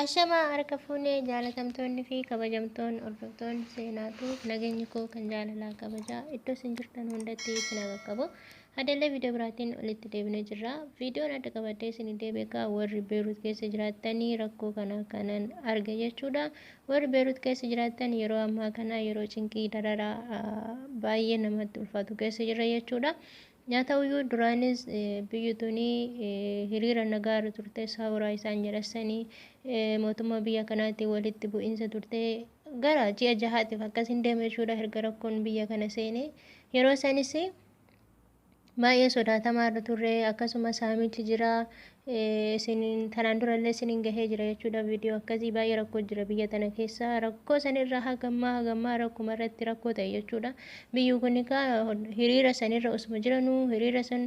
Ashamaa harka fuunee jaalatamtoonni fi kabajamtoonni hordoftoonni seenaatu nageenyi koo kan jaalalaa kabajaa iddoo isin jirtan hundatti isin haa qaqqabu. Hadallee viidiyoo biraatiin walitti deebinee jirra. Viidiyoon adda qabadhee isin deebi'e egaa warri Beerut keessa jiraattanii rakkoo kana kanan arge jechuudha. Warri Beerut keessa jiraattan yeroo ammaa kana yeroo cinqii dararaa baay'ee namatti ulfaatu keessa jirra jechuudha. Yaa ta'uyyuu duraanis biyyi tuni hiriira nagaa irra turte saawuraa isaan jedhassanii mootummaa biyya kanaatiin walitti bu'iinsa turte gara ji'a jahaatiif akkas hin deeme jechuudha erga rakkoon biyya kana seene yeroo sanis baay'ee sodaatamaa irra turre akkasuma saamichi jira isin tanaan durallee isinin gahee jira jechuudha viidiyoo akkasii baay'ee rakkoo jira biyya tana keessa rakkoo sanirra hagammaa hagammaa rakkuma irratti rakkoo ta'e jechuudha biyyi kun egaa hiriira sanirra osuma jiranuu hiriira san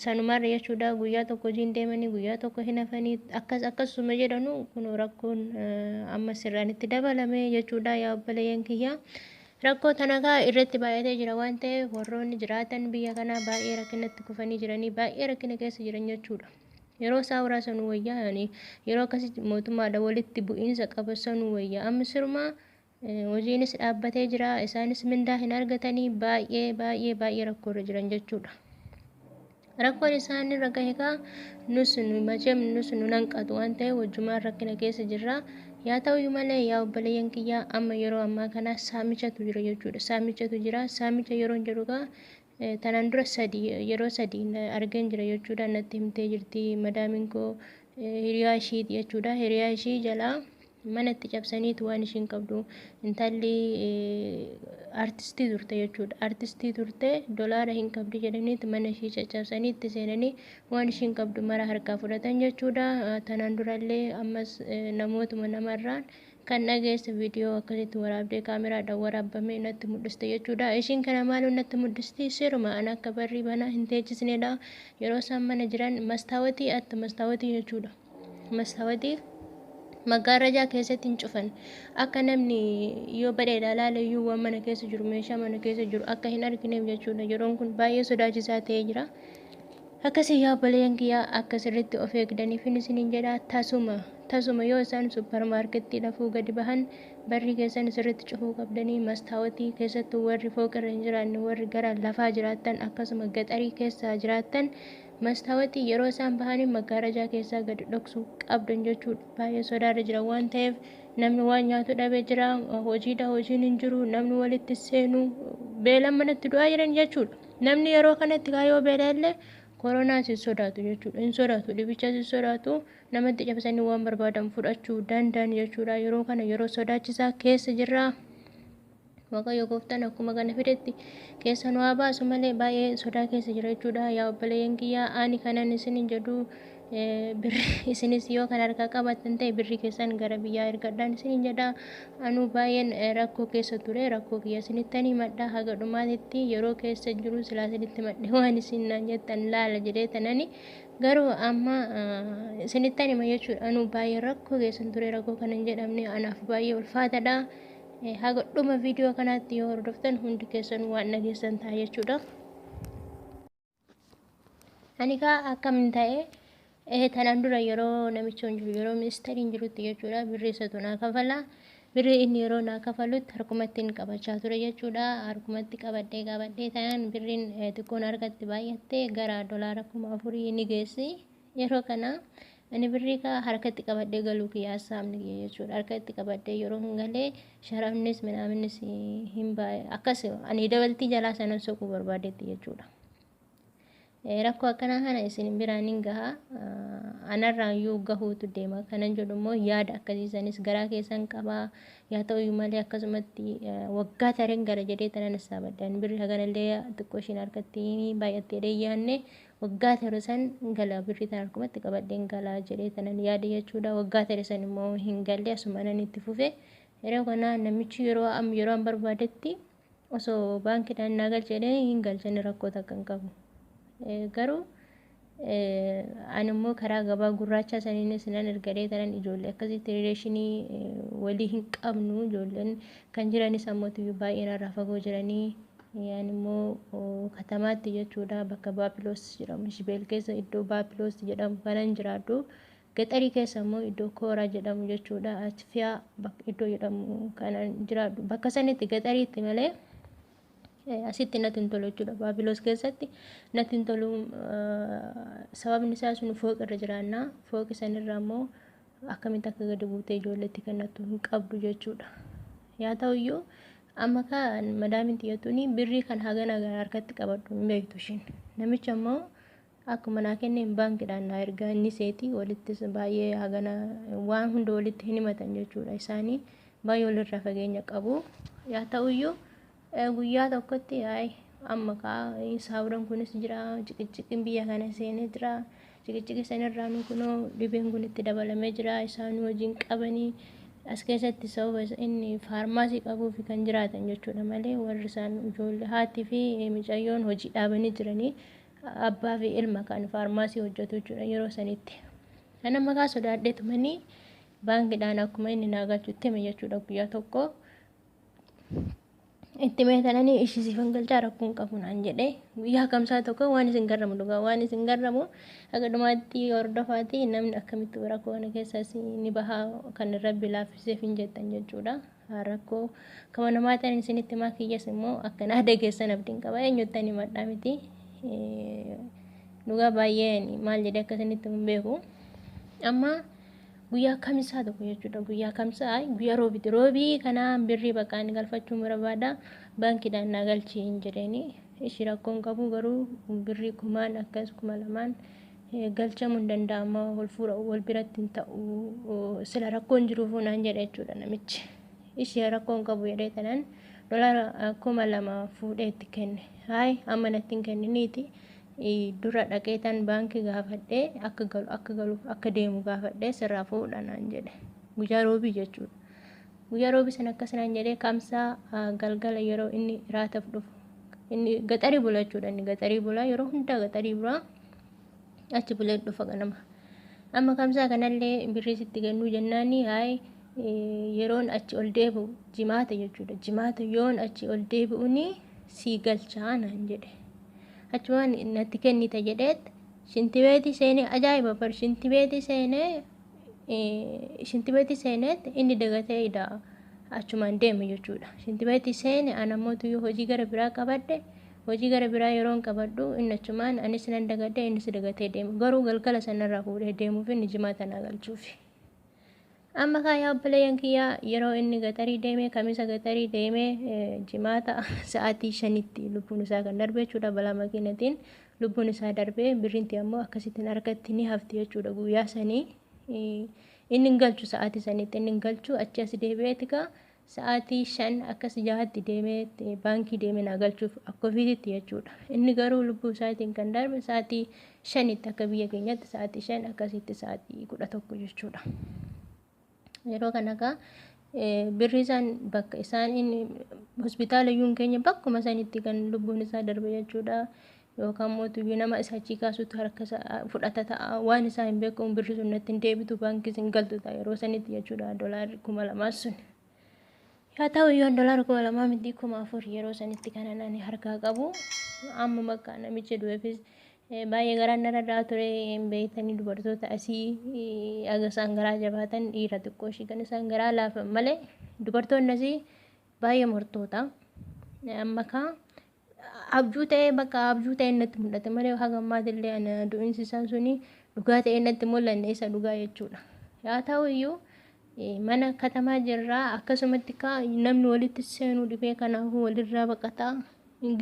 sanumarra jechuudha guyyaa tokko hojiin deemanii guyyaa tokko hin hafanii akkas akkasuma jedhanu kun rakkoon amma sirraan itti dabalame jechuudha yaa obboleeyyan kiyya. Rakkoo tana kaa irratti baay'atee jira waan ta'eef warroonni jiraatan biyya kanaa baay'ee rakkinatti kufanii jiranii baay'ee rakkina keessa jiran jechuudha. Yeroo saawuraa sanuu wayyaa yani yeroo akkasitti mootummaadha walitti bu'iinsa qaba sanuu wayyaa amma sirumaa hojiinis dhaabbatee jira isaanis mindaa hin argatanii baay'ee baay'ee baay'ee rakkoorra jiran jechuudha. Rakkoon isaan irra gahe kaa nus nu machem nus nu nanqatu waan ta'eef wajjumaan rakkina keessa jirra. Yaa ta'uyyuu malee yaa obboleeyyan kiyyaa amma yeroo ammaa kana saamichatu jira jechuudha. Saamichatu jira. Saamicha yeroon jedhu kaa tanaan dura sadi yeroo sadi argeen jira jechuudha. Natti himtee jirti madaamiin koo hiriyaa ishiiti jechuudha. Hiriyaa ishii jalaa mana itti cabsaniitu waan ishiin qabdu intalli artistii turte jechuudha. Artistii turte dolaara hin qabdi jedhaniitu mana ishii caccabsanii itti seenanii waan ishiin qabdu mara harkaa fudhatan jechuudha. Tanaan durallee ammas namootuma namarraan kan dhageesse viidiyoo akkasitti waraabdee kaameraadhaan waraabamee natti mul'iste jechuudha. Ishiin kana maaloo natti mul'isti siruma an akka barrii banaa hin teechisnedha. Yeroo isaan mana jiran mastaawatii atta mastaawatii jechuudha. Mastaawatii maggaarrajaa keessatti hin cufan. Akka namni yoo badheedhaa laale iyyuu waan mana keessa jiru meeshaa mana keessa jiru akka hin argineef jechuudha. Yeroon kun baay'ee sodaachisaa ta'ee jira. Akkasii yaa obboleeyyan kiyyaa akka sirriitti of eegdaniifin isiniin jedha tasuma tasuma yoo isaan supparmaarkettii dhafuu gadi bahan barrii keessan sirriitti cufuu qabdanii mastaawotii keessattuu warri fooqirra hin jiraanne warri gara lafaa jiraattan akkasuma gaxarii keessaa jiraattan Mastaawatii yeroo isaan bahanii maggaarajaa keessaa gadi dhoksuu qabdan jechuudha. Baay'ee sodaarra jira waan ta'eef namni waan nyaatu dhabee jira. Hojiidha hojiin hin jiru. Namni walitti seenu beelaan manatti du'aa jiran jechuudha. Namni yeroo kanatti kaayoo beelaa illee koronaas hin sodaatu jechuudha. Hin sodaatu dhibichas hin sodaatu namatti cabsanii waan barbaadan fudhachuu danda'an jechuudha. Yeroo kana yeroo sodaachisaa keessa jirra. Waaqayyo gooftaan akkuma kana fidetti keessa nu haa baasu malee baay'ee sodaa keessa jira jechuudha. Yaa obboleeyyan kiyyaa ani kanan isinin jedhu birri isinis yoo kan harkaa qabaattan ta'e birri keessan gara biyyaa ergadhaan isinin jedha. Anuu baay'een rakkoo keessa ture rakkoo kiyya isinittan himadha haga dhumaatitti yeroo keessa jiru silaa isinitti himadhe waan isin naan jettan laala jedhee tanani garuu amma isinittan hima jechuudha. Anuu baay'ee rakkoo keessan ture rakkoo kana hin jedhamne anaaf baay'ee ulfaatadha. Haga dhuma viidiyoo kanaatti yoo hordoftan hundi keessan waan dhageessan ta'a jechuudha. Ani kaa akkam ta'e tanaan dura yeroo namichi hin jiru yeroo ministeeriin jirutti jechuudha birrii isatu naa kafala. Birrii inni yeroo naa kafalutti harkumatti hin qabachaa ture jechuudha. Harkumatti qabadhee qabadhee tanaan birriin xiqqoon harkatti baay'atte gara dolaara 4000 ni geessi. Yeroo kana ani birrii kaa harkatti qabadhee galuu kiyya hassaabni kiyya jechuudha. Harkatti qabadhee yeroo hin galee sharafnis minaaminnis hin baay'ee akkas ani dabaltii jalaa sanan soquu barbaadetti jechuudha. Rakkoo akkanaa kana isin biraan hin gaha. Anarraan iyyuu gahuutu deema. Kanan jedhu immoo yaada akkasii sanis garaa keessan qabaa. Yaa ta'uyyuu malee akkasumatti waggaa tareen gara jedhee tanan hassaabadhe. Ani birrii haganallee xiqqoo ishiin harkatti baay'attee jedhee yaadne Waggaa tare san gala birrii tan harkumatti qabadheen gala jedhee tanan yaade jechuudha. Waggaa tare san immoo hin galle asumanan itti fufe. Yeroo kana namichi yeroo am yeroo an barbaadetti osoo baankiidhaan naa galche jedhee hin galchani rakkoo takka hin qabu. Garuu ani immoo karaa gabaa gurraachaa saniinis nan ergadhee tanan ijoollee akkasitti rileeshinii walii hin qabnu ijoolleen kan jiranis ammoo baay'ee narraa fagoo jiranii Ani immoo katamaatti jechuudha bakka Baapiloos jedhamu Shibeel keessa iddoo Baapiloos jedhamu kanan jiraadhu. Gaxarii keessa immoo iddoo Kooraa jedhamu jechuudha. Atfiyaa iddoo jedhamu kanan jiraadhu. Bakka sanitti gaxariitti malee asitti natti hin tolu jechuudha. Baabiloos keessatti natti hin tolu. Sababni isaa sun fooqi irra jiraannaa. Fooqi sanirra immoo akkamitti akka gadi buutee ijoolleetti kennattu hin qabdu jechuudha. Yaa ta'uyyuu amma kaa madaamiin xiyyatuuni birrii kan hagana gara harkatti qabadhu hin beektu ishiin. Namicha immoo akkuma naa kenneen baankiidhaan naa ergaa inni seeti walittis baay'ee hagana waan hunda walitti hin himatan jechuudha. Isaanii baay'ee walirraa fageenya qabu. Yaa ta'uyyuu guyyaa tokkotti hayi amma kaa saawuran kunis jira, ciqiciqiin biyya kana seenee jira. Ciqiciqi sanirraa nu kunoo dhibeen kun itti dabalamee jira. Isaan wajjin qabanii as keessatti sababa inni faarmaasii qabuuf kan jiraatan jechuudha malee warri isaan ijoollee haatii fi mucayyoon hojii dhaabanii jiranii abbaa fi ilma kan faarmaasii hojjetu jechuudha yeroo sanitti. Kana maqaa sodaadheetumanii baankiidhaan akkuma inni naa galchutti hime jechuudha guyyaa tokko. Itti meetananii ishii siifan galchaa rakkoon qabu naan jedhe. Guyyaa kamsaa tokko waan isin garramu dhugaa waan isin garramu akka dhumaatti hordofaati namni akkamitti rakkoo kana keessas ni bahaa kan Rabbi laaffiseef hin jettan jechuudha. Rakkoo kama namaa ta'an isinitti himaa kiyyas immoo akka naa dhageessan abdiin qaba eenyutti ani himadhaa miti. Dhugaa baay'ee maal jedhee akka isinitti hin beeku. Amma guyyaa kamisaa tokko jechuudha. Guyyaa kamsaa guyyaa roobiti. Roobii kanaan birrii bakka ani galfachuun barbaada. Baankiidhaan naa galchi hin jedheeni. Ishii rakkoon qabu garuu birrii kumaan akkas 2000 galchamuu hin danda'ama. Wal fuudha wal biratti hin ta'u. Sila rakkoon jiruufuu naan jedhe jechuudha namichi. Ishii rakkoon qabu jedhee tanaan dolaara 2000 fuudhee itti kenne. Hayi amma natti hin kenniniiti. Dura dhaqee tan baankii gaafadhee akka galu akka galu akka deemu gaafadhee sirraa fuudha naan jedhe. Guyyaa roobii jechuudha. Guyyaa roobii sana akkas naan jedhee kamsaa galgala yeroo inni raataaf dhufu. Inni gaxarii bula jechuudha. Inni gaxarii bula yeroo hundaa gaxarii bula achi bulee dhufa ganama. Amma kamsaa kanallee birrii sitti kennuu jennaani hayi yeroon achi ol deebi'u jimaata jechuudha. Jimaata yoon achi ol deebi'uuni sii galchaa naan jedhe. Achumaan natti kennita jedheet shintibeetii seenee ajaa'iba bar shintibeetii seenee shintibeetii seeneet inni dagatee ida achumaan deeme jechuudha. Shintibeetii seene ana ammoo hojii gara biraa qabadhe. Hojii gara biraa yeroon qabadhu inni achumaan anis nan dagadhe innis dagatee deeme. Garuu galgala sanarraa fuudhee deemuuf inni jimaata naa galchuufi. Amma kaayaa obboleeyyan kiyyaa yeroo inni gaxarii deeme kamisa gaxarii deeme jimaata sa'aatii 5tti lubbuun isaa kan darbe jechuudha. Balaa makiinatiin lubbuun isaa darbe birrinti ammoo akkasittiin harkatti ni hafti jechuudha guyyaa sanii. Inni hin galchu sa'aatii sanitti inni hin galchu achi as deebi'eeti kaa sa'aatii 5 akkas 6tti deemee baankii deemee naa galchuuf akka ofiititti jechuudha. Inni garuu lubbuu isaatiin kan darbe sa'aatii 5tti akka biyya keenyatti sa'aatii 5 akkasitti sa'aatii 11 jechuudha. Yeroo kana kaa birri isaan bakka isaan inni hospitaala iyyuu hin keenya bakkuma sanitti kan lubbuun isaa darbe jechuudha. Yookaan mootuyyuu nama isa achii kaasutu harka isaa fudhata ta'a. Waan isaa hin beekamu birri sun natti hin deebitu baankiis hin galtu ta'a yeroo sanitti jechuudha dolaarri 2000 sun. Yaa ta'u iyyuu dolaara 2000 miti 4000 yeroo sanitti kan ani harkaa qabu. Amma bakka namicha du'eefis baay'ee garaan narra daa ture hin beektanii dubartoota asii aga isaan garaa jabaatan dhiira xiqqoo ishii kan isaan garaa laafan malee dubartoonni asii baay'ee mortoota. Amma kaa abjuu ta'ee bakka abjuu ta'ee natti mul'ate malee haga ammaatillee ana du'insi isaa suni dhugaa ta'ee natti mul'anne isa dhugaa jechuudha. Yaa ta'u iyyuu mana katamaa jirraa akkasumatti kaa namni walitti seenuu dhibee kanaafuu walirraa baqataa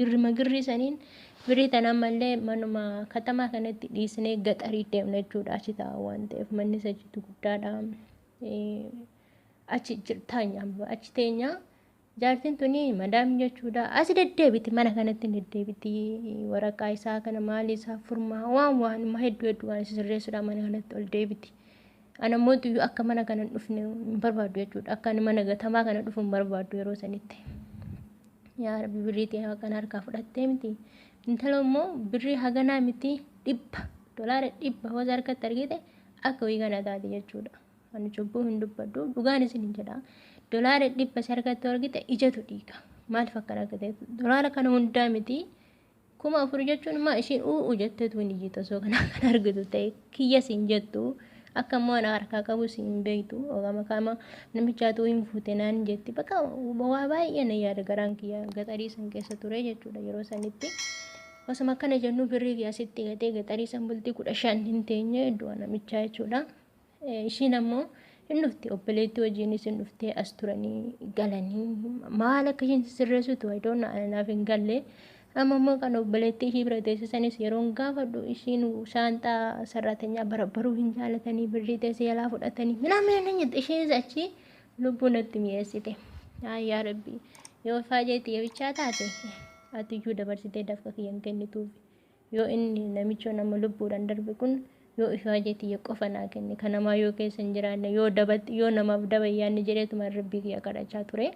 girrima girrii saniin birrii tana ammallee manuma katamaa kanatti dhiisnee gaxarii deemna jechuudha. Achi ta'a waan ta'eef manni isa jitu guddaadha. Achi taanya achi teenya jaartiin tuni madaam jechuudha. Asi deddeebiti mana kanatti deddeebiti waraqaa isaa kana maali isaa furmaa waan waan hedduu hedduu waan sirreessuudha mana kanatti ol deebiti. Ana mootuyyuu akka mana kana hin dhufne hin barbaadu jechuudha. Akka ani mana gatamaa kana dhufu hin barbaadu yeroo sanitti. Yaa Rabbi birrii ta'e kana harkaa fudhattee miti. Intala immoo birrii haganaa miti 100 dolaara 100 hoos harkatti argite akka wayii kana taate jechuudha. Ani cubbuu hin dubbadhu dhugaan isin hin jedha. Dolaara 100 si harkatti argite ijatu dhiiga. Maaliif akkana akka ta'e dolaara kana hundaa miti 4000 jechuun maa ishiin u'u jetteetu hin iyyitu osoo kana kan argitu ta'e kiyya siin jettu. Akka immoo ana harkaa qabu si hin beektu. Yookaan makaama namichaatu hin fuute naan jetti. Bakka waa baay'ee na yaada garaan kiyya gaxarii san keessa ture jechuudha yeroo sanitti. Osuma akkana jennu birrii kiyya asitti gatee gaxarii san bultii 15 hin teenye du'a namichaa jechuudha. Ishiin ammoo hin dhufti, obboleettii wajjinis hin dhuftee as turanii galanii maal akka ishiin sirreessitu I don't know, anaaf hin galle. Amma immoo kan obboleettii ishii bira teessisanis yeroon gaafadhu ishiin shaanxaa sarraatanyaa barabbaruu hin jaalatanii birrii teessee jalaa fudhatanii minaa nan jette. Isheenis achi lubbuu natti mi'eessite. Yaa Rabbi, yoo faajee xiyya taate atiyyuu dabarsitee dafqa kiyya hin kennituuf, yoo inni namichoo nama lubbuudhaan darbe kun yoo ifaajee tiyya qofa naa kenne kanamaa yoo keessa hin jiraanne yoo dabatti yoo namaaf daba yaanne jedheetuma Rabbii kiyya kadhachaa ture.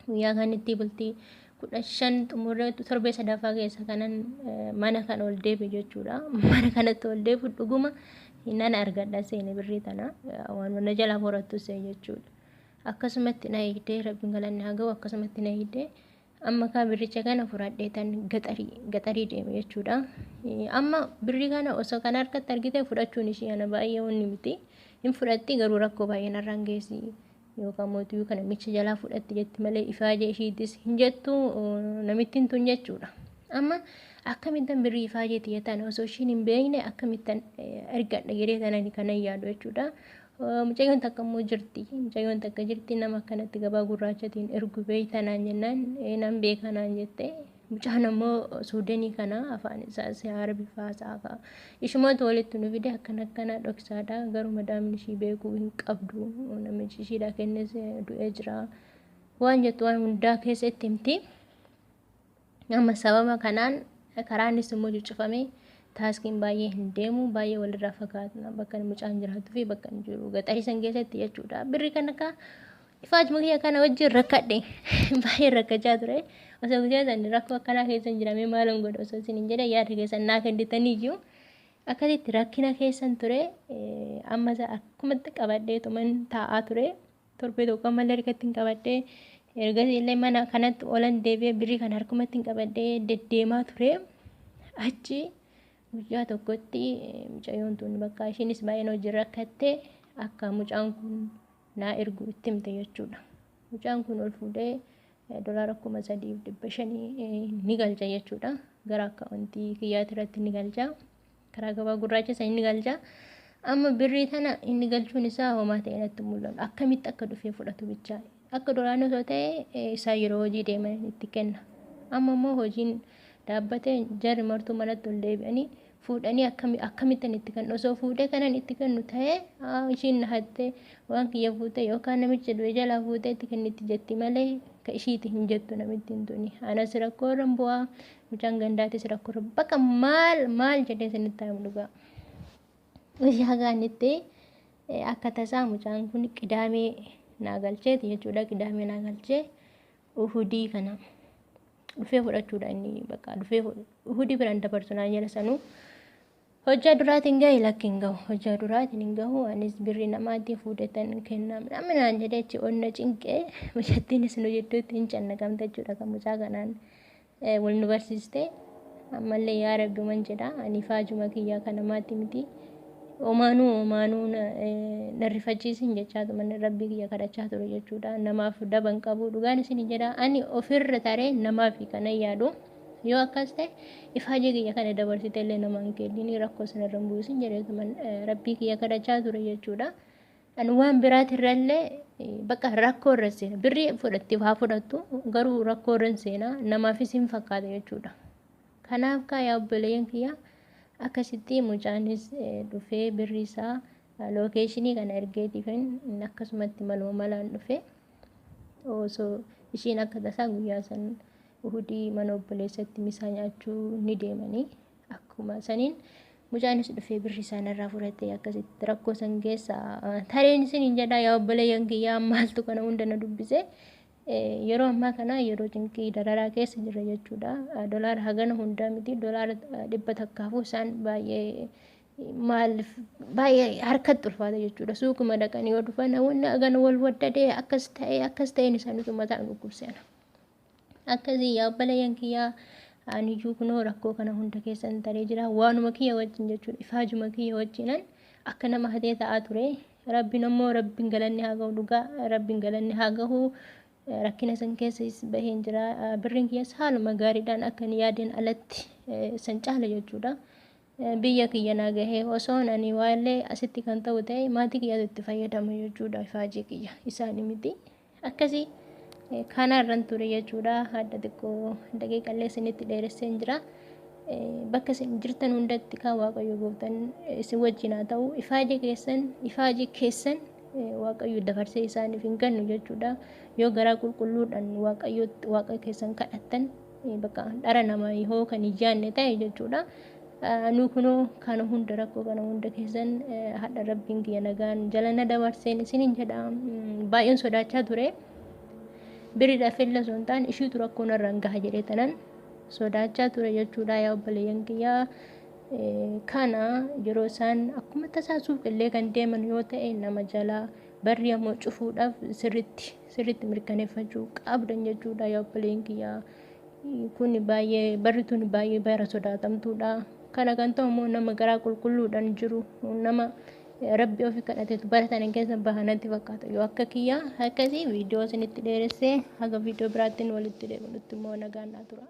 Guyyaa kanitti bultii 15 xumuree torbee sadaffaa keessa kanan mana kan ol deebi jechuudha. Mana kanatti ol deebi dhuguma nan argadha seene birrii tana waan mana jalaa horattu see jechuudha. Akkasumatti na eegdee, Rabbiin galanni haa ga'u, akkasumatti na eegdee amma kaa birricha kana fudhadhee tan gaxarii deeme jechuudha. Amma birrii kana osoo kana harkatti argite fudhachuun ishii ana baay'ee wanni miti. Hin fudhatti garuu rakkoo baay'ee narraan geessi. Yookaan mootii kana micha jalaa fudhatti jetti malee ifaajee ishiitis hin jettu namittiin tun jechuudha. Amma akkamittan birrii ifaajee tiyya tana osoo ishiin hin beekne akkamittan ergadha jedhee tanani kanan yaadu jechuudha. Mucayyoon takka immoo jirti. Mucayyoon takka jirti, nama akkanatti gabaa gurraachatiin ergu beektanaan jennaan nan beekanaan jette. Mucaan ammoo Suudenii kana afaan isaas Arabiffaa haasa'a. Ishumatu walitti nu fide, akkana akkana dhoksaadha. Garuu madaamni ishii beekuu hin qabdu. Namichi ishiidha kennes du'ee jira. Waan jettu waan hundaa keessa itti himti. Amma sababa kanaan karaanis immoo cuccufamee taaskiin baay'ee hin deemu, baay'ee walirraa fagaata bakka mucaan jiraatuu fi bakka hin jiru gaxarii san keessatti jechuudha. Birrii kana akka ifaajuma kiyya kana wajjin rakkadhe, baay'ee rakkachaa ture. Osoo guyyaa san rakkoo akkanaa keessa hin jiramee maalan godha osoo isin hin jedhe yaada keessan naa kennitaniyyuu akkasitti rakkina keessan ture. Amma akkumatti qabadheetuman taa'aa ture. Torbee tokko ammallee harkatti hin qabadhee, ergasii illee mana kanatti olan deebi'ee birrii kana harkumatti hin qabadhee deddeemaa ture. Achi guyyaa tokkotti mucayyoon tun bakka ishiinis baay'een hojii rakkattee akka mucaan kun naa ergu itti himte jechuudha. Mucaan kun ol fuudhee doolaara 3500 ni galcha jechuudha. Gara akkaawuntii kiyyaati irratti ni galcha. Karaa gabaa gurraacha san ni galcha. Amma birrii tana inni galchuun isaa homaa ta'e natti mul'atu. Akkamitti akka dhufee fudhatu bichaa. Akka duraan osoo ta'e isaan yeroo hojii deeman itti kenna. Amma immoo hojiin dhaabbatee jarri martuu manatti ol deebi'anii fuudhanii akkamittan itti kennu? Osoo fuudhee kanan itti kennu ta'ee ishiin na hatte, waan kiyya fuute yookaan namicha du'e jalaa fuutee itti kennitti jetti malee ka ishiiti hin jettu namittiin tuni. Anas rakkoo irra bu'aa, mucaan gandaatis rakkoo irra, bakka maal maal jedhee isinitti himu dhugaa. Guyyaa gaanitti akka tasaa mucaan kun Qidaamee naa galcheeti jechuudha. Qidaamee naa galchee Uhudii kana dhufee fudhachuudha, inni bakka dhufee Uhudii biraan dabarsu naan jedha sanuu. Hojjaa duraatiin gahe, lakki hin gahu. Hojjaa duraatiin hin gahu, anis birrii namaatti fuudhetan kennaa namni naan jedhee achi onna cinqee mucattiinis nu jidduutti hin cannaqamte jechuudha kan mucaa kanaan wal nu barsiiste. Ammallee yaa Rabbi man jedha, ani faajuma kiyyaa kan namaatti miti. Omaanuu omaanuu na rifachiisin jechaatu manni Rabbii kiyya kadhachaa ture jechuudha. Namaaf daban qabu, dhugaan isin jedha, ani ofirra taree namaaf kana yaadu. Yoo akkas ta'e ifaajee kiyya kana dabarsite illee namaan kennini rakkoo sanarra hin buusin jedheetu Rabbii kiyya kadhachaa ture jechuudha. Ani waan biraatirrallee bakka rakkoo irra seena. Birrii fudhatti haa fudhattu garuu rakkoo irra seena, namaafis hin fakkaata jechuudha. Kanaaf kaa yaa obboleeyyan kiyya, akkasitti mucaanis dhufee birrii isaa lookeeshinii kana ergeetiifin akkasumatti maluma malaan dhufe. Osoo ishiin akka tasaa guyyaa san Uhudii mana obboleessatti misaa nyaachuu ni deemanii akkuma saniin mucaanis dhufee birrii isaanirraa fudhatee akkasitti rakkoo san keessa tareen isin hin jedhaa. Yaa obboleeyyan kiyyaa, maaltu kana hunda na dubbise? Yeroo ammaa kana yeroo cinqii dararaa keessa jirra jechuudha. Dolaara hagana hundaa miti, dolaara 100fuu isaan baay'ee maaliif baay'ee harkatti ulfaata jechuudha. Suuquma dhaqanii yoo dhufan wanni hagana wal waddadee akkas ta'ee akkas ta'een isaaniitu mataan dhukkubseena. Akkasii yaa obboleeyyan kiyyaa, aniyyuu kunoo rakkoo kana hunda keessan taree jira. Waanuma kiyya wajjin jechuudha. Ifaajuma kiyya wajjinan Akka nama hatee ta'aa ture. Rabbiin ammoo rabbiin galanni haa gahu, dhugaa rabbiin galanni haa gahu. Rakkina san keessas baheen jira. Birriin kiyyas haaluma gaariidhaan akka hin yaadeen alatti san caala jechuudha. Biyya kiyya naa gahee osoon ani waallee asitti kan ta'u ta'e maatii kiyyatu itti fayyadamu jechuudha, ifaajii kiyya isaanii miti. Akkasii kanarran ture jechuudha. Hadda xiqqoo daqiiqallee isinitti dheeresseen jira. Bakka isin jirtan hundatti kan Waaqayyo gooftaan isin wajjin haa ta'u. Ifaajii keessan, ifaajii keessan Waaqayyo dabarsee isaaniif hin kennu jechuudha. Yoo garaa qulqulluudhaan Waaqayyotti Waaqa keessan kadhattan, bakka dhara nama yoo kan hin yaadne ta'e jechuudha. Nu kunoo kana hunda, rakkoo kana hunda keessan hadha rabbiin kiyya nagaan jala na dabarseen isinin jedha. Baay'een sodaachaa ture. Biriidhaaf illee osoo hin taane ishiitu rakkoo narraan gaha jedhee tanan sodaachaa ture jechuudha, yaa obboleeyyan kiyyaa. Kana yeroo isaan akkuma tasaa suuqillee kan deeman yoo ta'e nama jalaa barri ammoo cufuudhaaf sirritti sirritti mirkaneeffachuu qabdan jechuudha, yaa obboleeyyan kiyyaa. Kun baay'ee, barri tun baay'ee bara sodaatamtuudha. Kana kan ta'u immoo nama garaa qulqulluudhaan jiru, nama rabbi ofii kadhateetu bara sana keessa baha natti fakkaata. Yoo akka kiyyaa akkasii viidiyoo isinitti dheeressee, haga viidiyoo biraattiin walitti deebinutti immoo nagaan naa tura.